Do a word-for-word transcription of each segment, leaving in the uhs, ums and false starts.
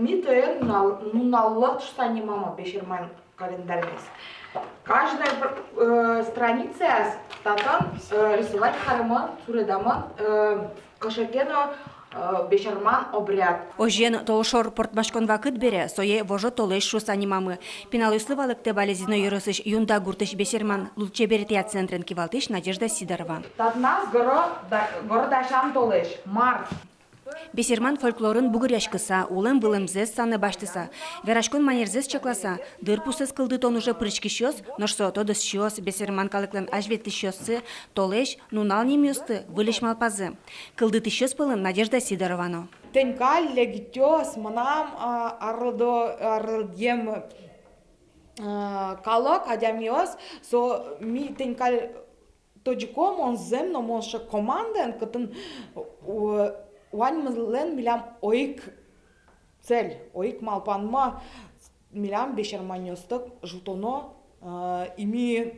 Ми тае нунал-, нуналлы шуса нимамы бесерман календарьмес. Каждой, э, страницаяз татын, э, рисовать каремын, суредамын, э, кыӵе ке но, э, бесерман обряд. Озьыен, толшор пӧртмаськон вакыт бере сое вожо толэзь шуса нимамы. Пиналъёслы валэктэ Балезино ёросысь Юнда гуртысь бесерман лулчеберетъя центрен кивалтӥсь Надежда Сидорова. Татназ город да-, город дасян толэзь, март. Бесерман фольклорын бугыръяськыса, улэм-вылэмзэс санэ басьтыса, вераськон манерзэс чакласа, дырпусэз кылдытон уже пыриськисьёс, нош со тодосчиос, бесерман калыклэн азьветлӥсьёссы толэзь, нунал нимъёсты выльысь малпазы. Кылдытӥсьёс пӧлын Надежда Сидорова но. Тэнь каль легитъёс, мынам, а, арлыдо-, арлыдъем, а, калык, адямиос, со ми тэнь каль тодӥськом, мон зэм но, мон сыӵе командаын, кытын, у-, ваньмызлэн милям ойик цель, ойик малпанмы, милям бесерманъёсты ӝутоно, э, и ми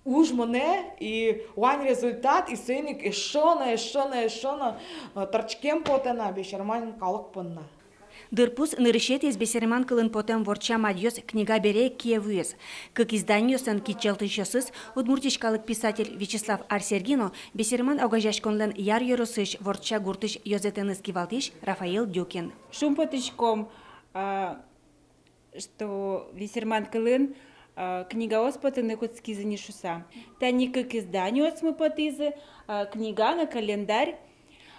уж мынэ, и вань результат, и соин ик эшшо но, эшшо но, эшшо но, э, тыршкем потэ на бесерман калык понна. Дырпус нырысетӥез бесерман кылын потэм вордча мадьёс книга бере ик кие вуиз. Кык изданиослэн кичӧлтӥсьёсыз — Удмуртиысь калык писатель Вячеслав Ар-Серги но бесерман огазеяськонлэн Яр ёросысь Вордча гуртысь ёзэтэныз кивалтӥсь Рафаил Дюкин. Шумпотӥськом, а, что бесерман кылын, а, книгаос потыны кутскизы ни шуса. Тани кык изданиосмы потӥзы, а, книга но календарь.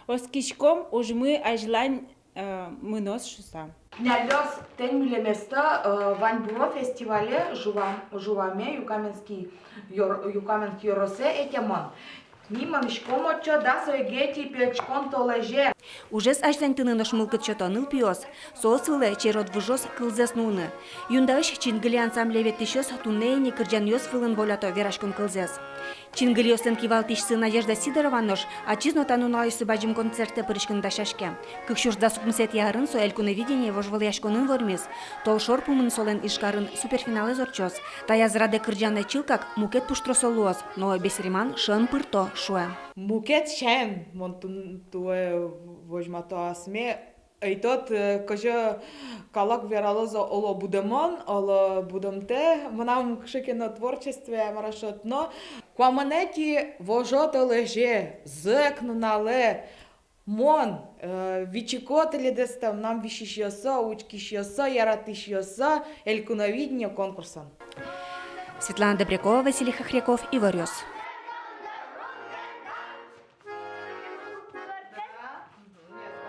Оскиськом, ужмы азьлань, а, мыноз шуса. Няльёс, тэнь милеместы, а, ваньбуро фестивале жуам-, жуаме Юкаменский ёр-, Юкаменск ёросэ ӧтемын. Ми мынӥськом отчы дас ойгетӥ пельчкон толэзе. Ужез азьланьтыны нош мылкыд сёто нылпиос. Соос вылэ черод выжоз кылзэс нуыны. Юндаысь «Чингыли» ансамбле ветлӥсьёс туннэ ини кырӟанъёс вылын волято вераськон кылзэс. «Чингылиослэн» кивалтӥсьсы Надежда Сидорова нош ачиз но та нуналъёсы бадӟым концертэ пыриськыны дасяське. Кык сюрс дас укмысэтӥ арын со «Элькуновидение» вожвылъяськонын вормиз. Толшор пумын солэн Ижкарын суперфиналэз ортчоз. Таяз радэ кырӟанлэсь чылкак мукет пуштросо луоз, но бесерман шӧн пырто, шуэ. Мукет сямен мон тун-, туэ возьмато асме. Ӧй тод, э, кызьы калык вералоз: оло будэмын, оло будэмтэ. Мынам кыӵе ке но творчествое, мар-а шуод но. Куамынэтӥ вожо толэзе, зӧк нуналэ, мон, э, вичако тӥледыз, мынам висисьёсы, учкисьёсы, яратӥсьёсы «Элькуновидение» конкурсын. Светлана Добрякова, Василий Хохряков, «Иворъёс».